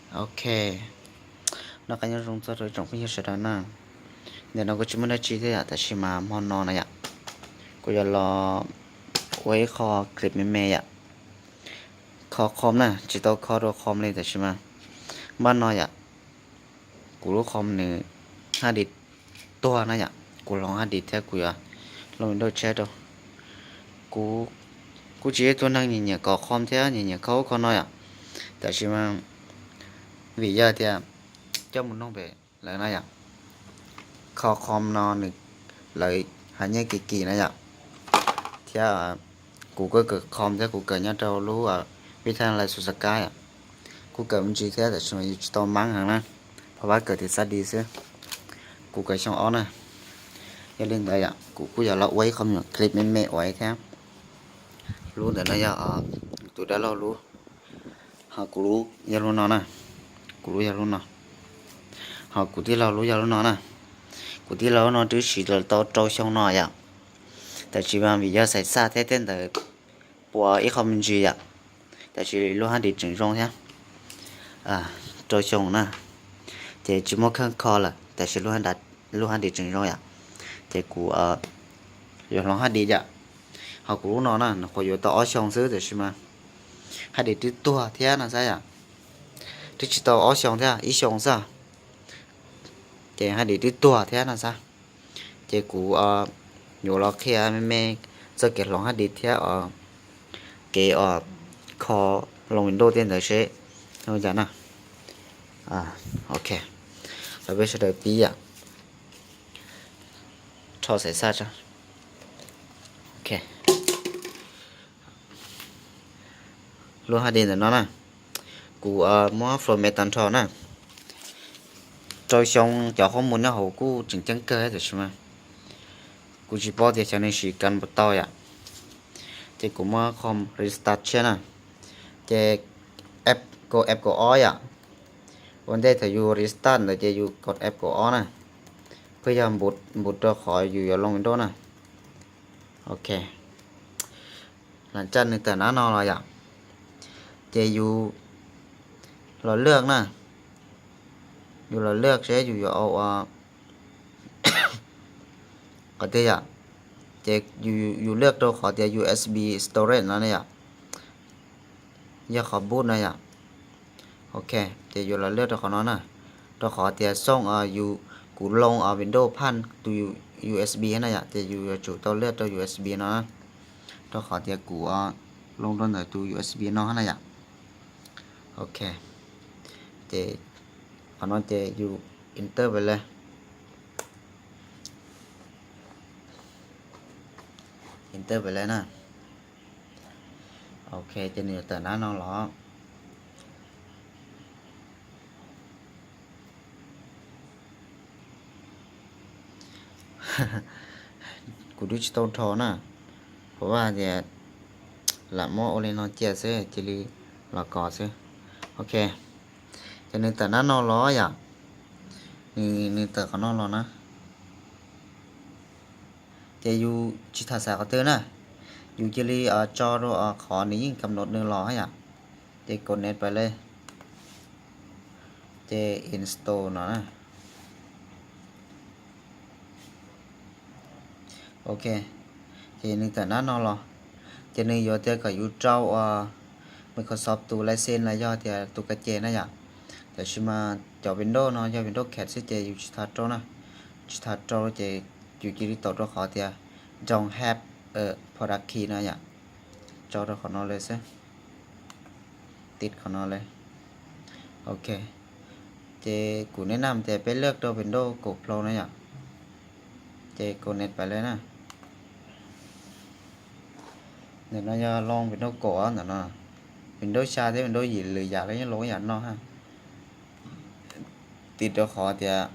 Ok, noj qab nyob zoo txog rau ib tsoom phooj ywg sawv daws na. Ntawm no kuv tsis muaj dab tsi thiab yom, tab sis mas hmo no na yom, kuv yuav los ua ib qho clip me me yom. Kho qhov na, tsis tau kho rau qhov li tab sis mas npaj no yom, kuv lub qhov nws hard disk tuag na yom, kuv hloov hard disk thiab kuv yuav load Windows tshiab rau. Kuv kuj tsis yog ib tug neeg nyiam nyiam kov qhov thiab nyiam nyiam kho ub kho no yom, tab sis mas vim yog tias coj mus noog pem lawv na yom, kho qhov no nws lawv hais nyiaj kim kim na yom, thiab kuv kuj kawm qhov thiab kuv kawm nyob rau lub vib thaj lais Xus Xas Kab yom, kuj kawm me ntsis thiab tab sis mas yus tsis tau meej heev na, pab pab kawm tim xab dis xwb. Kuv kawm xyoo ob na, yog li ntawd yom kuv kuj yuav los ua ib qho me nyuam clip me me ua thiab. Lub ntawm no yog tus dab laug lub, ho kuv lub yog lub no na, kuv lub yog lub no, ho kuv tij laug lub yog lub no na. Kuv tij laug lub no twb siv los tau rau xyoo no yom, tab sis mas vim yog xaiv xaj thiab tej ntawd puas ib qho me ntsis yom, tab sis lub hard disk tseem zoo thiab, rau xyoo na, ces tsis muaj kheej kho lawm tab sis lub hard disk tseem zoo yom, ces kuv yuav hloov hard disk yom. Ho kuv lub no na nws nyuam qhuav yuav tau ob xyoo xwb tab sis mas hard disk twb tuag thiab no xav yom, twb tsis tau ob xyoo thiab ib xyoo xwb, ces hard disk twb tuag thiab no xav. Ces kuv yuav los qhia me me txoj kev hloov hard disk thiab kev kho load Windows tej ntawd seb zoo cas na. Ok, los peb sawv daws pib yom, rho xaiv xaj tso. Ok, lub hard disk ntawm no na, kuv muab format tag nrho na. Rau xyoo cov qhob mus nyob hauv kuj tseem ceeb kawg tab sis mas kuv tsis paub tias xyov nws siv kan puas tau yom, ces kuv muab com restart tshiab na. Ces app, kaum app kaum ob yom, ua ntej thaum yus restart ntawd ces yus kaum app kaum ob na, pheej yog npus rau qhov yus yuav load Windows na. Ok, hla tsaj nws tawm nab no los yom, ces yus los lwaj na, yus los lwaj seb yus yuav ua qhov twg yom, ces yus lwaj rau qhov tias U S B storage no na yom, yog qhov boot na yom. Ok, ces yus los lwaj rau qhov no na, rau qhov tias xoo yus, kuv load Windows phaj tus U S B na yom, ces yus yuav tsum tau lwaj rau U S B no na, rau qhov tias kuv load rau ntawm tus U S B no na yom. Ok, ces qhov no ces yus enter pem le, enter pem le na. Ok, ces nws yuav tawm nab no los. Kuv twb tsis tau rho na, kuv vaj tias lam muab ua li no cia xwb cia li los kov xwb. Ok, ces nws tawm nab no los yom, nws tawm qhov no los na. Ces yus tsis tham xaiv qhov twg na, yus cia li tso rau qhov nws yeej kam nod nws los yom. Ces connect pem le, ces install no na. Ok, ces nws tawm nab no los, ces nws yuav tias kom yus rau Microsoft tus license los yog tias tus ka ceg na yom. Tab sis mas cov Windows no yog Windows cache xwb ces yus tsis tas rau na, tsis tas rau ces yus cia li taus rau qhov tias don't have a product key no yom, tso rau qhov no li xwb, tiv qhov no li. Ok, ces kuv neb nam tias peb lwaj rau Windows kaum plaub na yom, ces connect pem le na. Ntawm no yog load Windows kaum ntawm no, Windows xya thiab Windows yim lwm yam los yeej load ib yam no ha. Tiv rau qhov tias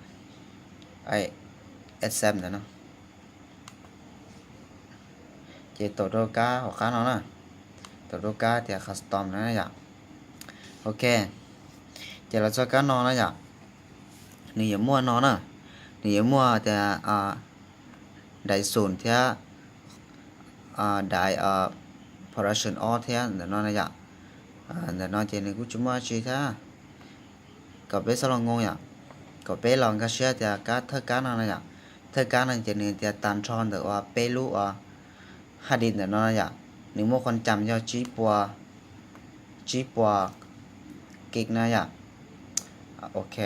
accept ntawm no, ces taus rau kab hauv qab no na, taus rau kab tias custom no na yom. Ok, ces los txog kab no na yom, nws yuav muaj no na, nws yuav muaj tias daim xum thiab daim production off thiab ntawm no na yom. Ntawm no ces nws kuj tsis muaj dab tsi thiab, kom peb txhob los ngoo yom, kom peb los nkag siab tias kab thawj kab no na yom. Thawj kab no ces nws tias tag nrho ntawm uas peb lub uas hard disk ntawm no na yom, nws muaj khuam cam yog tsib puas, tsib puas kis na yom. Ok,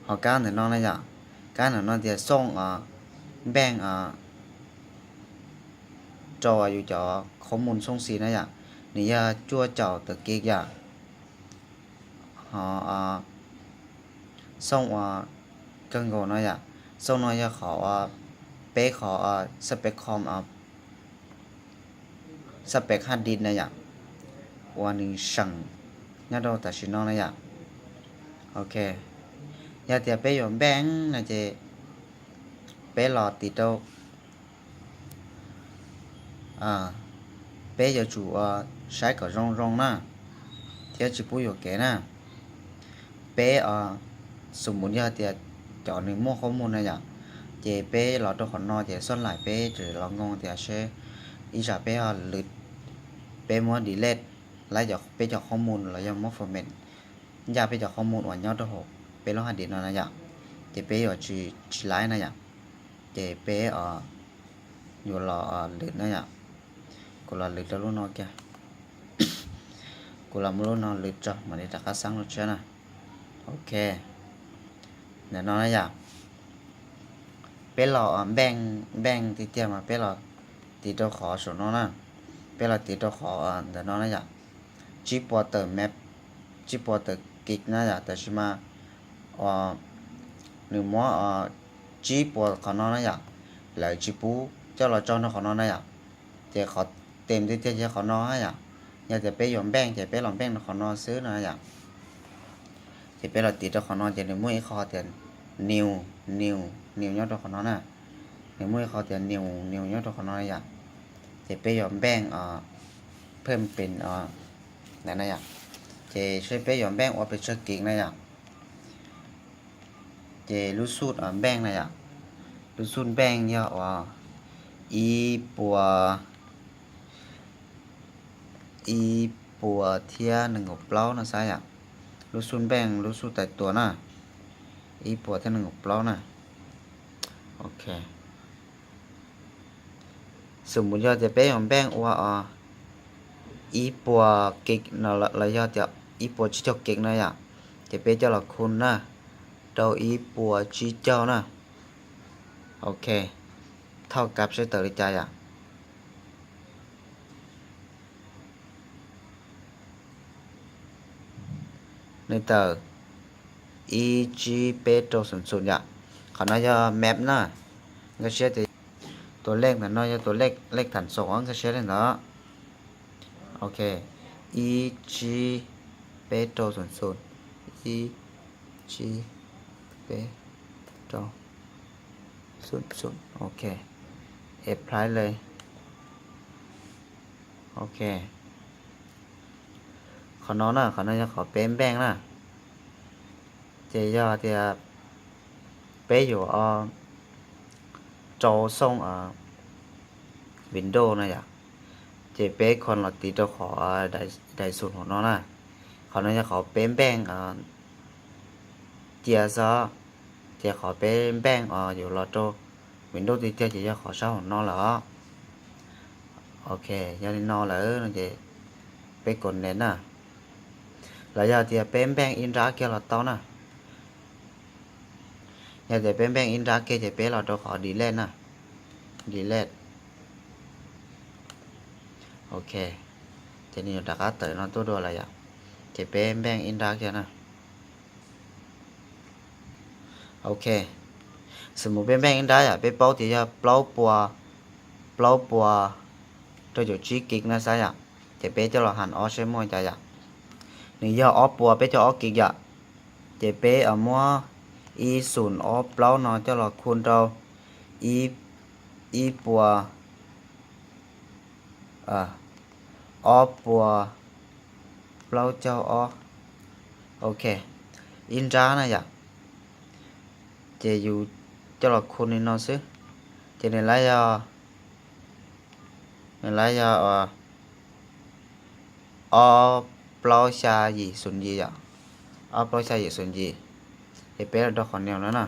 ho kab ntawm no na yom, kab ntawm no tias xooj npeej rau yus cov khoom mus xooj xis na yom, nws yog cuaj caum tawm kis yom. Ho xooj uas kawg nkaus no yom, xooj no yog qhov uas peb qhov xab pem com, xab pem hard disk na yom, uas nws seem nyob rau tam sim no na yom. Ok, yog tias peb yuav npeej no ces peb los tiv rau, peb yuav tsum saib kom zoo zoo na, thiab tsis pub yuam kev na. Peb, xus mus yog tias cov nws muaj khoom mus na yom, ces peb los rau qhov no ces xoj laim peb tseem los ngoo tias seb ib tsam peb ho lwv, peb muab delete lawm peb cov khoom mus los yog muab format ncaj peb cov khoom mus uas nyob rau hauv peb lub hard disk no na yom, ces peb yuav tsis, tsis laib na yom, ces peb yuav los lwv na yom. Kuv los lwv rau lub no kiag, kuv los muab lub no lwv tso mam li rov qab xeeb lub tshiab na. Ok, ntawm no na yom, peb los npeej, npeej tiag tiag mas peb los tiv rau qhov saum no na, peb los tiv rau qhov ntawm no na yom, tsib puas tawm map, tsib puas tawm kis na yom, tab sis mas nws muab tsib puas qhov no na yom, lawv tsis pub coj los tso rau qhov no na yom, ces qhov tes tiag tiag yog qhov no yom. Yog tias peb yuav npeej ces peb los npeej rau qhov no xwb no yom. Ces peb los tiv rau qhov no ces nws muaj ib qho tias new, new, new nyob rau qhov no na. Nws muaj ib qho tias new, new nyob rau qhov no yom. Ces peb yuav npeej, pheej pes ntawd na yom. Ces seb peb yuav npeej ua pes tsawg kis na yom. Ces lub xub npeej na yom, lub xub npeej yog uas ib puas, ib puas thiab nees nkaum plaub no xav yom. Lub xub npeej lub xub tais tua na, ib puas thiab nees nkaum plaub na. Ok, xus mus yog tias peb yuav npeej ua ib puas kis no los yog tias ib puas tsib caug kis no yom, ces peb coj los khu na, rau ib puas tsib caug na. Ok, thauj kab seb tawm li cas yom. Nws tawm ib tsib peb rau xoom xoom yom. Qhov no yog map na, nkag siab tias tus lej ntawm no yog tus lej tham xoom, nkag siab li ntawd. Ok, ib tsib peb rau xoom xoom, ib tsib peb rau xoom xoom. Ok, apply li. Ok, qhov no na, qhov no yog qhov peb npeej na. Ces yog tias peb yuav rau xooj Windows na yom, ces peb kho los tiv rau qhov dais xum hauv no na. Qhov no yog qhov peb npeej cia xwb, ces qhov peb npeej yuav los rau Windows tiag tiag ces yog qhov sab hauv no lawm. Ok, yog li no lawm no ces peb connect na. Los yog tias peb npeej ib nrab kiag los tau na. Yog tias peb npeej ib nrab kiag ces peb los rau qhov delete na. Delete. Ok, ces nws yuav rov qab tawm no tuaj dua lawm yom. Ces peb npeej ib nrab kiag na. Ok, xws mus peb npeej ib nrab yom, peb paub tias yog plaub puas, plaub puas rau caum tsib kis na xav yom. Ces peb coj los ham ob seb muaj cas yom. Nws yog ob puas peb caug ob kis yom. Ces peb muab ib xus ob plaub no coj los khu rau ib, ib puas, ob puas plaub caug ob. Ok, ib nrab na yom. Ces yus coj los khu li no xwb. Ces nws lawv yog, nws lawv yog ob plaub xya yim xus yim yom. Ob plaub xya yim xoom yim, es peb los rau qhov neo no na.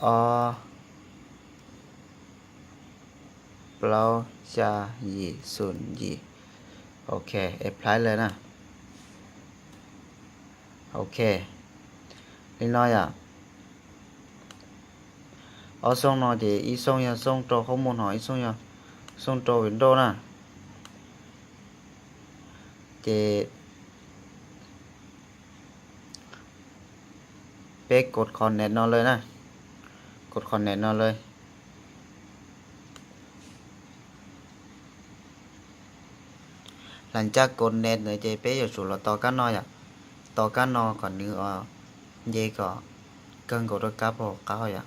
Ob plaub xya yim xoom yim. Ok, apply lawm na. Ok, li no yom. Ob xoo no ces ib xoo yog xoo rau qhov muag no, ib xoo yog xoo rau Windows na. Ces peb kod qhov next no lawm na, kod qhov next no lawm. Hla ncaj kod next ntawd ces peb yuav tsum los tos kab no yom, tos kab no kom nws nce kom kawg nkaus rau kab puag hauv qab yom.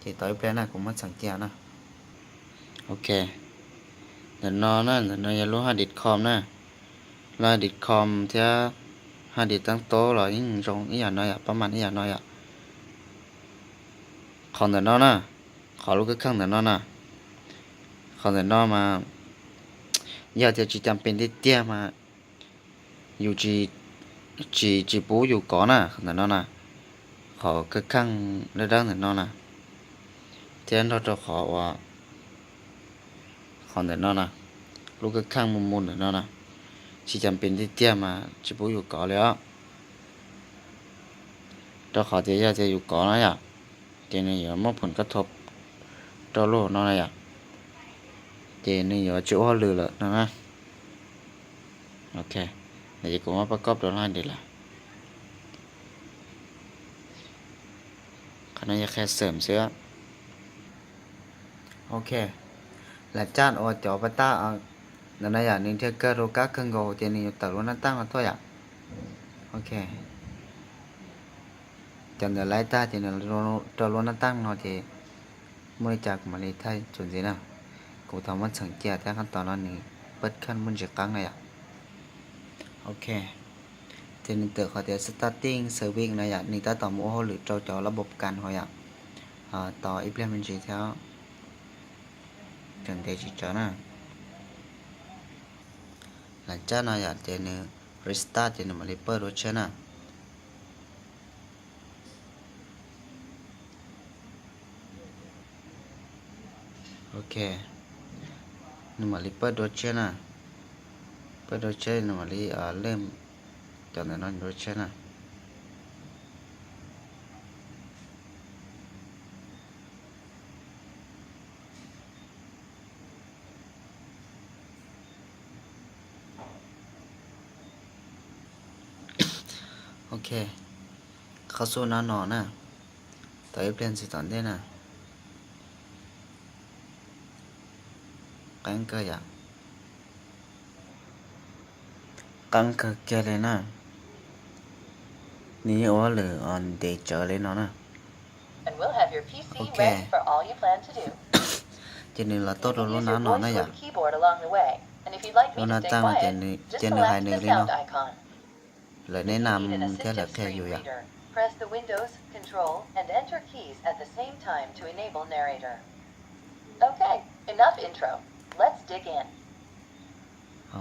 Ces tos ib pliag na, kuv muab txheem cia na. Ok, ntawm no na, ntawm no yog lub hard disk com na, lub hard disk com thiab hard disk tab tob los yeej zoo ib yam no yom, pab mam ib yam no yom. Qhov ntawm no na, qhov lub kab kheej ntawm no na, qhov ntawm no mas yog tias tsis cam pes tiag tiag mas yus tsis, tsis, tsis pub yus kov na, qhov ntawm no na, qhov kab kheej dawb dawb ntawm no na, thiab nrog rau qhov uas, qhov ntawm no na, lub kab kheej mus mus ntawm no na, tsis cam pes tiag tiag mas tsis pub yus kov li os. Rau qhov tias yog tias yus kov na yom, ces nws yuav muaj phom kab thom rau lub hauv no na yom, ces nws yuav tsis ua hauj lwm lawm no na. Ok, no ces kuv muab pab koj rau lub hard disk lawm. Qhov no yog qhia xeem xwb. Ok, lam caj ua cov pas tag ntawm no yom, nws dhia kawg rau kab kawg nkaus ces nws yuav tawm lub nab taaj no tuaj yom. Ok, cov ntawd laib tag ces nws rau lub nab taaj no ces muaj li cas kuv mam li thaij txuas ntxiv na. Kuv thov muab txheem cia thiab, qhov no nws pab khaj muaj ntsis qeeb na yom. Ok, ces nws tawm qhov tias starting service no yom, nws tab tom mus ua hauj lwm rau cov lab npam kas hauv yom. Tos ib pliag me ntsis thiab, tseem ntev tsis tsawg na. Lam caj no yom, ces nws restart ces nws mam li pawj dua tshiab na. Ok, nws mam li pawj dua tshiab na. Pawj dua tshiab nws mam li lej cov ntawm no dua tshiab na. Ok, qhov xub nab no na, tos ib pliag ntxiv tom ntej na. Qeeb kawg yom. Qeeb kawg kiag li na. Nws yeej ua hauj lwm ntev tsawv li no na. Ok, ces nws los tuaj rau lub nab no na yom. Lub nab taaj no ces nws hais nws li no. Lawv neb nam thiab lawv qhia yus yom.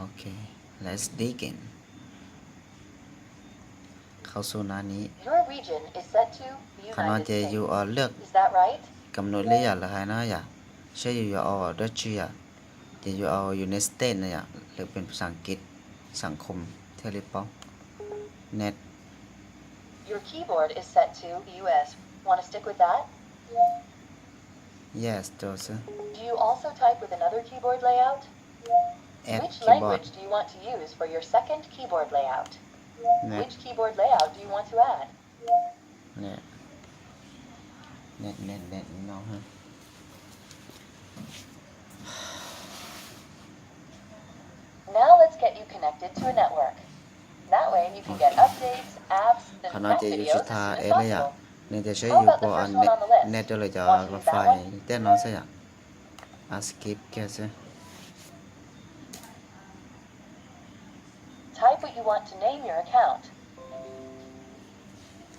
Ok, let's dig in. Qhov xub nab ni, qhov no ces yus lwaj kam nws li yam lawv hais no yom, saib yus yuav ua dab tsi yom. Ces yus ua United States no yom, lwm pes xas kiv, xam khom thiaj li paub. Net. Yes rau xwb. Add keyboard. Net, net, net no. Qhov no ces yus tsis tas ev li yom, nws tias saib yus puas net rau lawv cov wifi tej no xwb yom. Add skip kiag xwb.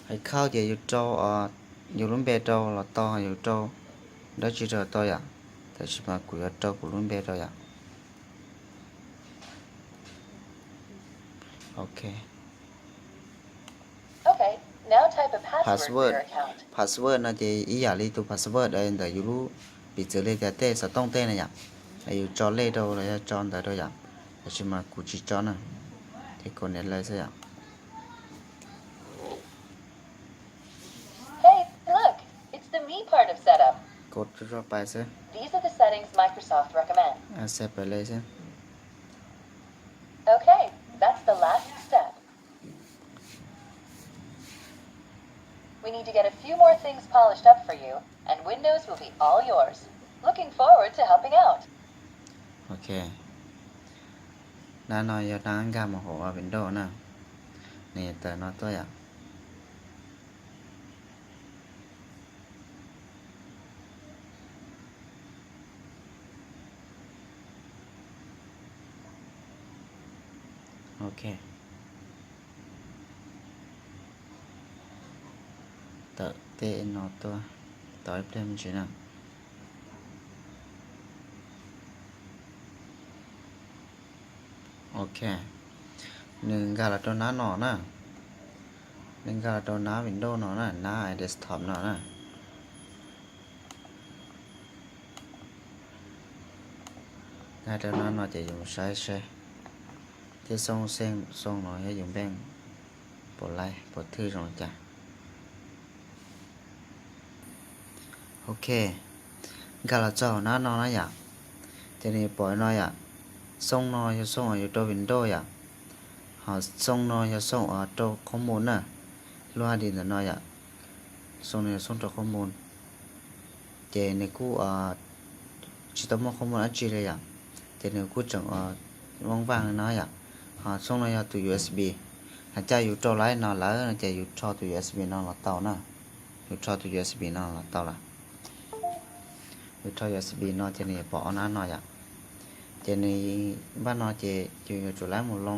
Hais khauj ces yus rau yus lub npe rau los tau, yus rau dab tsi rau tau yom. Tab sis mas kuv yuav rau kuv lub npe rau yom. Ok. Okay, now type a password for your account. Password no ces ib yam li tus password ntawm yus lub, piv txwv li tias tej xov tooj tej na yom, yus tso lej rau los yog tso ntawd rau yom, tab sis mas kuv tsis tso na, ces kaus niam lawv xwb yom. Hey, look, it's the me part of setup. Kaus rau pais xwb. These are the settings Microsoft recommend. Xav pais li xwb. Okay, that's the last step. We need to get a few more things polished up for you, and Windows will be all yours. Looking forward to helping out. Ok. Nab no yog nab nkag mus hauv Windows na. Nws tawm no tuaj yom. Ok. Tawm tej no tuaj, tos ib pliag me ntsis na. Ok, nws nkag los rau nab no na. Nws nkag los rau nab Windows no na, nab desktop no na. Nkag rau nab no ces yus saib seb tej xoo xeej xoo no yog yus npeej puas laib puas thwj zoo li cas. Ok, nkag los txog nab no na yom, ces nws pom no yom, xoo no yog xoo uas yus rau Windows yom, ho xoo no yog xoo uas rau qhob mus na, lub I D ntawm no yom, xoo no yog xoo rau qhob mus, ces nws kuj tsis tau muaj qhob mus dab tsi li yom, ces nws kuj tseem vaj vaj li no yom. Ho xoo no yog tus U S B, hais tias yus rau lawm no lawm no ces yus rho tus U S B no los tau na, yus rho tus U S B no los tau lawm. Yus rho U S B no ces nws yuav pom ob nab no yom. Ces nws npaj no ces yus yuav tsum laib mus loo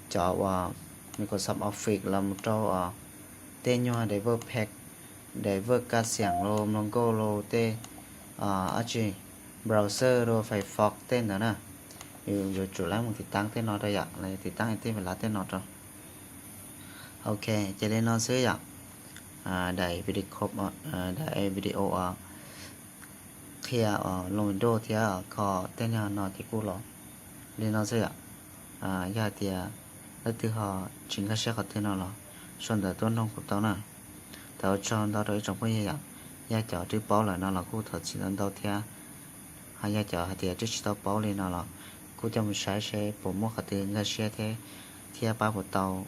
cov uas Microsoft Office los mus rau tej nyuag driver pack, driver kaj xiam los mloog nkauj los tej, ab tsi, browser los Firefox tej ntawd na. Yus yuav tsum laib mus tiv taab tej no rau yom, los yog tiv taab tej npe lav tej no rau. Ok, ces li no xwb yom. Daim video, daim video qhia loo Windows thiab kho tej niag no ces kuj los li no xwb yom. Yog hais tias leej twg ho tsis nkag siab qhov twg no los sau ntawv tuaj noog kuv tau na. Thov ua tsaug ntau rau ib tsoom phooj ywg yom. Yog cov twb paub lawm no los kuj thov txim ntau ntau thiab, ho yog cov hais tias twb tsis tau paub li no los kuj coj mus saib seb puas muaj qhov twg nkag siab thiab, thiab pab puas tau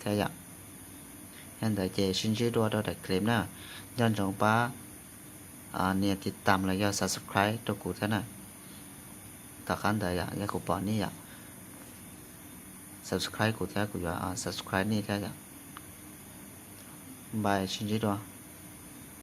thiab yom. Yog ntawd ces sib ntsib dua rau daim clip na. Nco ntsoov pab nias tiv tam los yog subscribe rau kuv thiab na. Tom qab ntawd yom, yog kuv pom nej yom, subscribe kuv thiab kuv yuav subscribe nej thiab yom. Bye, sib ntsib dua.